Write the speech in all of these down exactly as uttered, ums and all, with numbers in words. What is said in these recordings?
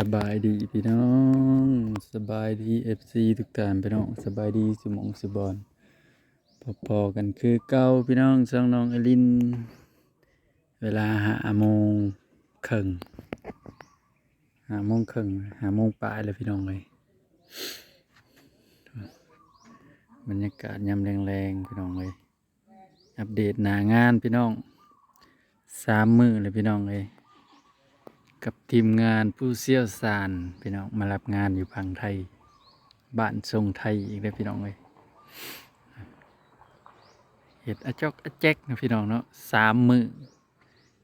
สบายดีพี่น้อง สบายดีเอฟซีทุกท่านพี่น้อง สบายดีสุหม่องสุบอน พอๆกันคือเก่าพี่น้อง ช่องน้องไอริน เวลาห้าโมงครึ่ง ห้าโมงครึ่ง ห้าโมงปลายแล้วพี่น้องเอ้ย บรรยากาศยามแลงๆพี่น้องเอ้ย อัปเดตหน้างานพี่น้อง สามมื้อเลยพี่น้องเอ้ย กับทีมงานผู้เชี่ยวชาญพี่น้อง มารับงานอยู่ฝั่งไทย บ้านทรงไทยอีกแล้วพี่น้องเอ้ย เฮ็ดอะจอกอะแจกนะพี่น้องเนาะ สามมื้อ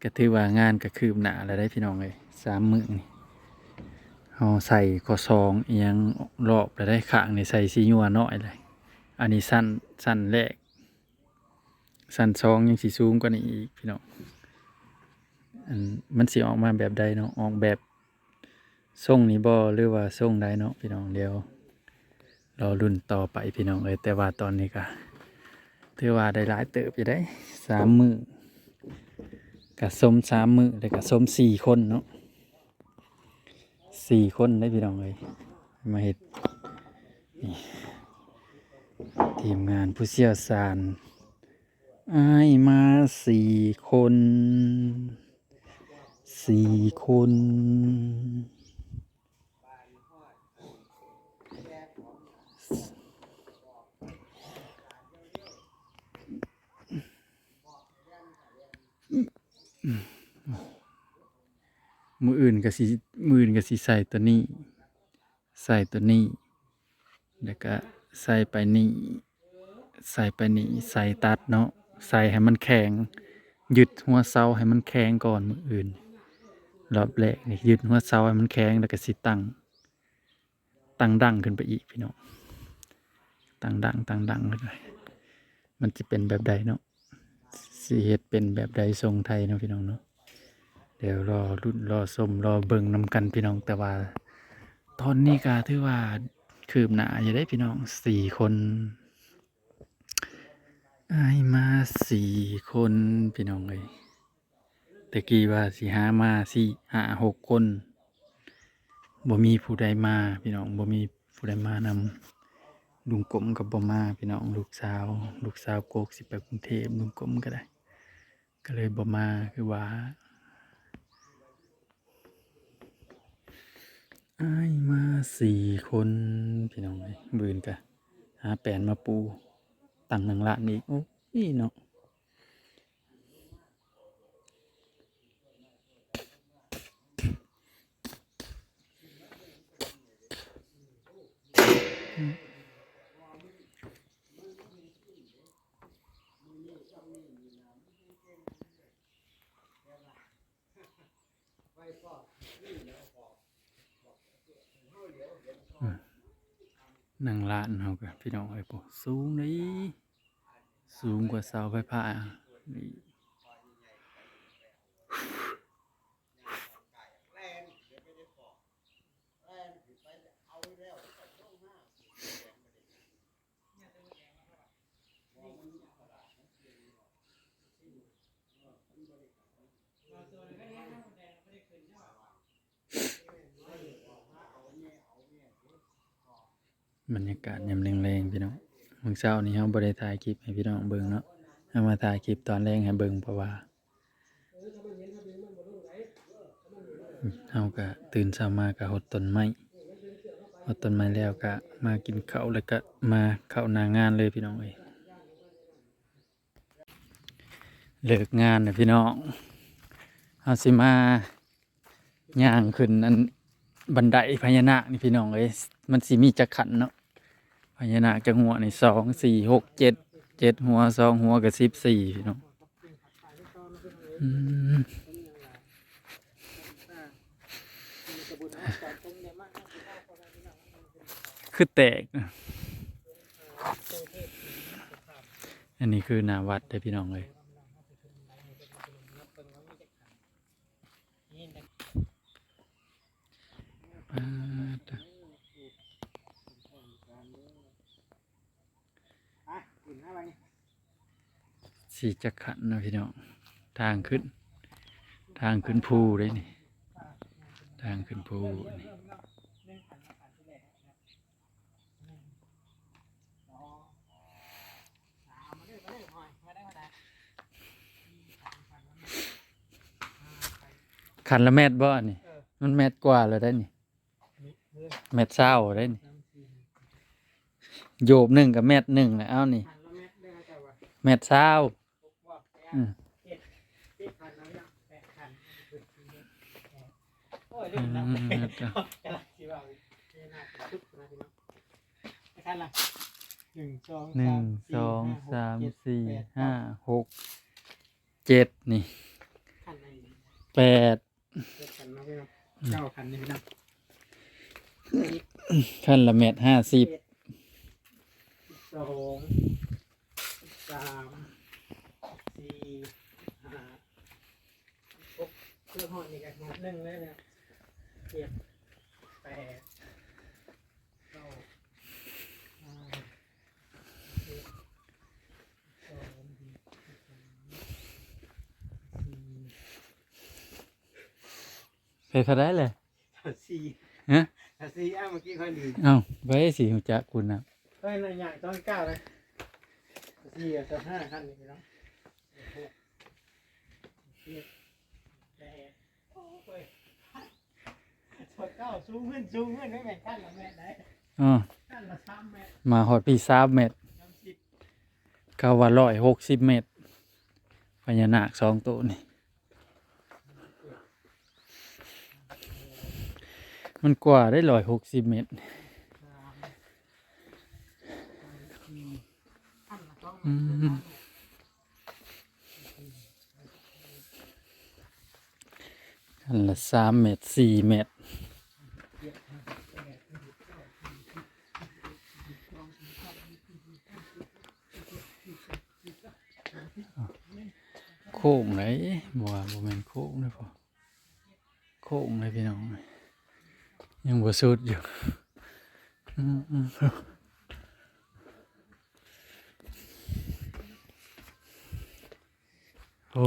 ก็ถือว่างานก็คืบหน้าแล้วได้พี่น้องเอ้ย สามมื้อนี่ เฮาใส่ข้อสองอิหยังรอบแล้วได้ ข้างนี่ใส่สียัวน้อยเลย อันนี้ชั้น ชั้นแรก ชั้นสองยังสิสูงกว่านี้อีกพี่น้อง อันมันสิออกมาแบบใดเนาะ ออกแบบทรงนี้บ่ หรือว่าทรงใดเนาะพี่น้อง เดี๋ยวรอลุ้นต่อไปพี่น้องเอ้ย แต่ว่าตอนนี้ก็ถือว่าได้หลายเติบอยู่ได้ สามมื้อ ก็สมสามมื้อ แล้วก็สมสี่คนเนาะ สี่คนได้พี่น้องเอ้ย มาเฮ็ด นี่ ทีมงานผู้เชี่ยวชาญ อ้ายมาสี่คน สี่คน มื้ออื่นก็สิ มื้ออื่นก็สิใส่ตัวนี้ ใส่ตัวนี้ แล้วก็ใส่ไปนี่ ใส่ไปนี่ ใส่ตัดเนาะ ใส่ให้มันแข็ง ยึดหัวเสาให้มันแข็งก่อนมื้ออื่น รอบแรกนี่ยึดหัวเสาให้มันแข็ง แล้วก็สิตั้ง ตั้งดั้งขึ้นไปอีกพี่น้อง ตั้งดั้ง ตั้งดั้งขึ้นไป มันจะเป็นแบบใดเนาะ สิเฮ็ดเป็นแบบใดทรงไทยเนาะพี่น้องเนาะ เดี๋ยวรอลุ้นรอชมรอเบิ่งนำกันพี่น้อง แต่ว่าตอนนี้ก็ถือว่าคืบหน้าอยู่ได้พี่น้อง สี่คน อ้ายมาสี่คนพี่น้องเอ้ย แต่กี้ว่าสิหามาสี่ ห้า หกคน บ่มีผู้ใดมาพี่น้อง บ่มีผู้ใดมานำ ลุงกลมก็บ่มาพี่น้อง ลูกสาว ลูกสาวโกกสิไปกรุงเทพฯ ลุงกลมก็ได้ ก็เลยบ่มา คือว่า อ้ายมาสี่คนพี่น้องเอ้ย มื้ออื่นก็หาแป้นมาปู ตั้งนั่งร้านอีก โอ้ยเนาะ อืม นั่งร้านเฮาก็พี่น้องเอ้ย โอ้ สูงเลย สูงกว่าเสาไฟฟ้านี่ บรรยากาศยามแลงๆพี่น้อง มื้อเช้านี้เฮาบ่ได้ถ่ายคลิปให้พี่น้องเบิ่งเนาะ เฮามาถ่ายคลิปตอนแลงให้เบิ่ง เพราะว่า เฮาก็ตื่นเช้ามาก็หดต้นไม้ หดต้นไม้แล้วก็มากินข้าว แล้วก็มาเข้าหน้างานเลยพี่น้องเอ้ย เลิกงานนะพี่น้อง เฮาสิมาย่างขึ้นอันบันไดพญานาคนี่พี่น้องเอ้ย มันสิมีจักขั้นเนาะ พญานาคจักหัวนี่ สอง สี่ หก เจ็ด เจ็ดหัว สองหัวก็สิบสี่พี่น้อง อืม คือแตก อันนี้คือหน้าวัดเด้อพี่น้องเอ้ย ป๊าด อ่ะ ขึ้นหน้าไปนี่ สี่จักขันเนาะพี่น้อง ทางขึ้น ทางขึ้นภูเด้นี่ ทางขึ้นภูนี่ คันละแมตรบ่อันนี้ เออ มันแมตรกว่าแล้วได้นี่ นี่เออ แมตรซาวได้นี่ โยบหนึ่งกับแมตรหนึ่งแหละ เอานี่ คันละแมตรได้แต่ว่า แมตรซาว อืม เจ็ด เจ็ดคันแล้วเนี่ย แปดคัน โอ้ย ลืมแล้ว อืม กำลังคิดว่า นี่น่าจะทุกนะพี่น้อง คันละ หนึ่ง สอง หนึ่ง สาม สี่ สอง ห้า หก สาม เจ็ด สี่ แปด ห้า หก เจ็ด นี่ คันไหน แปด เจ็ดคันนะพี่น้อง เก้าคันนี่พี่น้อง คันละแมตรห้าสิบ เจ็ด สอง สาม สี่ ห้า หก เครื่องฮอดนี่ก็หนึ่งเลยนะ เจ็ด แปด เก้า ห้า เจ็ด สอง สี่ ไปเท่าใดเลย สี่ ฮะ สี่ อ้าว เมื่อกี้ค่อยลืม เอ้า ไปสิฮู้จักคุณนะ เฮ้ย นั่นอย่างตอนเก้านะ สี่กับห้าคันนี่เนาะ หก เจ็ด แปด โอ้ย ตอนเก้าสูงขึ้น สูงขึ้น ไม่แม่นคันละแมตรใด อ๋อ คันละสามแมตร มาฮอดพี่สามแมตร สามสิบ เขาว่าร้อยหกสิบเมตร พญานาคสองตัวนี่ มันกว่าได้ร้อยหกสิบเมตร อืม อันละสามเมตร สี่เมตร โค้งไหน บ่ว่าบ่แม่นโค้งเด้อพ่อ โค้งเลยพี่น้อง ยังบ่สุดอยู่ อืม อืม โอ้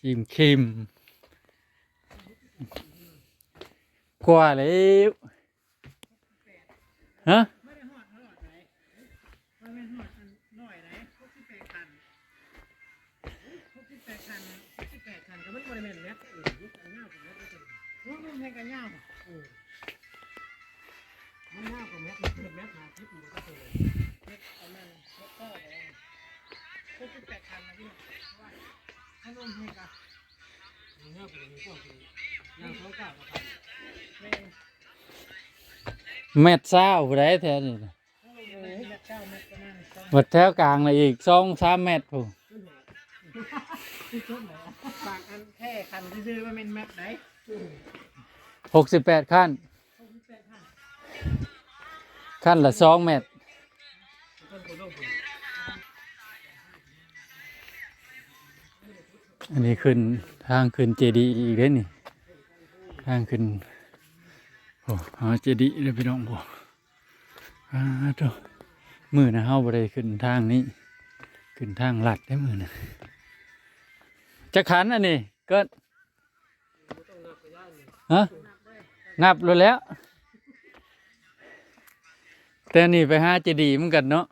จิมคิม กว่าแล้ว ฮะ บ่ได้ฮอดเท่าไหร่ บ่แม่นฮอดอันร้อยใด หกสิบแปดคัน หกสิบแปดคัน หกสิบแปดคัน ก็มันบ่ได้แม่นแมตรอื่น อันยาวกว่าแมตรอื่น มันแม่นก็ยาว เออ มันยาวกว่าแมตร มันคือแมตรห้าสิบ มันก็คือแมตรประมาณหกเก้า หกสิบแปดคันนะพี่น้อง เพราะว่าถ้าลงให้ก็ แมตรซาวผู้ใดแถวนี้น่ะ บัดแถวกลางน่ะอีกสองสามแมตรพู้น บางอันแค่คันซื่อๆ ว่าแม่นแมตรใด หกสิบแปดคัน คันละสองแมตร อันนี้ขึ้นทางขึ้นเจดีย์อีกเด้นี่ ทางขึ้น โอ้ หาเจดีย์เด้อพี่น้อง โอ้ อ่า โธ่ มื้อนะเฮาบ่ได้ขึ้นทางนี้ ขึ้นทางลัดเด้มื้อนะ จักคันอันนี้ เกิด ฮะ นับโลดแล้ว แต่นี่ไปหาเจดีย์เหมือนกันเนาะ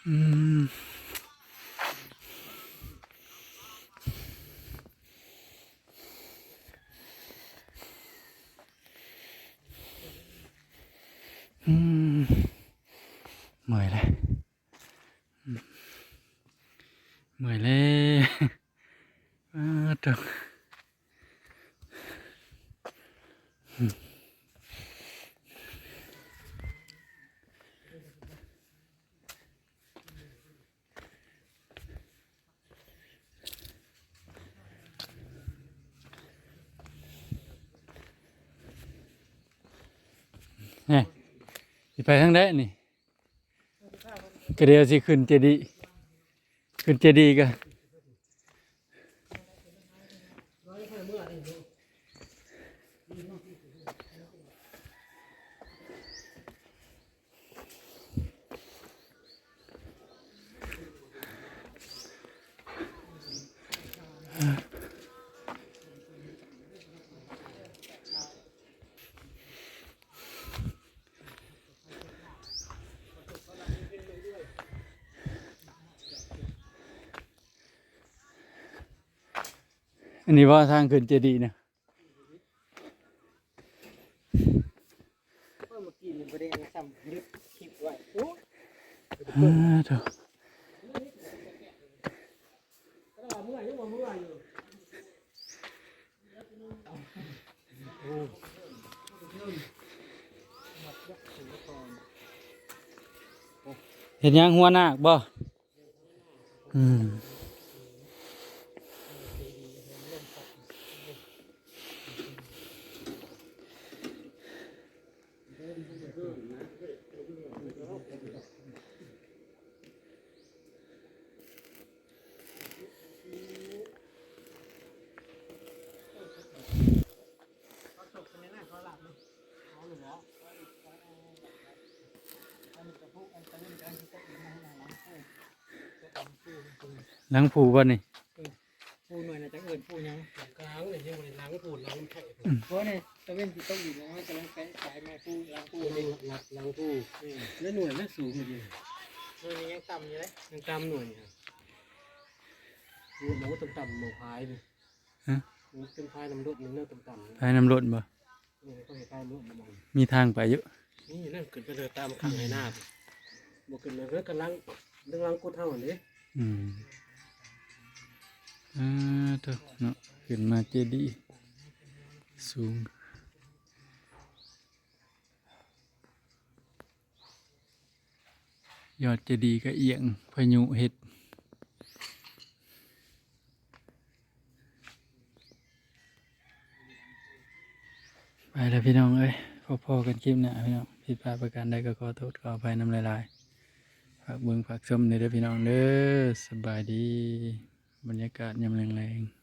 อืม อืม เมื่อยเลย อืม เมื่อยเลย อ้า โธ่ นี่ สิไปทางใดนี่ ก็เดี๋ยวสิขึ้นเจดีย์ ขึ้นเจดีย์ก็ อันนี้ว่าทางขึ้นเจดีย์นะ เมื่อกี้มันบ่ได้ซ้ำหยุดคลิปไว้ โอ้ย อ่าเถอะ เห็นยังหัวหน้าบ่ อืม หลังผู้บ่นี่ ผู้หน่วยน่ะจักเอิ้นผู้หยัง กลางนี่ยังบ่ได้หลังผู้หลังไผ อืม เพราะนี่ตะเวนสิตกดินแล้วมันกำลังแปะสายมาผู้หลังผู้ หลัง นี่ หลัง หลังผู้ อืม แล้วหน่วยมันสูงอยู่ หน่วยนี้ยังต่ำอยู่เลย ยังต่ำหน่วยนี่ หน่วยมันก็ต่ำๆ หน่วยพายนี่ ฮะ มันเป็นพายน้ำรถนี่เนาะ ต่ำๆ พายน้ำรถบ่ นี่เขาเฮ็ดพายน้ำรถบ่มอง มีทางไปอยู่ นี่นั่นขึ้นไปเลยตามข้างไร่นา บ่ขึ้นเลย เพิ่นกำลัง เรื่องหลังกุดเฮาหั่นเด้ อืม อ่า เถอะเนาะ ขึ้นมาเจดีย์สูง ยอดเจดีย์ก็เอียง พายุเฮ็ด ไปแล้วพี่น้องเอ้ย พอๆกันคลิปหน้าพี่น้อง ผิดพลาดประการใดก็ขอโทษขออภัยนำหลายๆ ฝากเบิ่งฝากชมเด้อพี่น้องเด้อ สบายดี บรรยากาศยามแลงๆ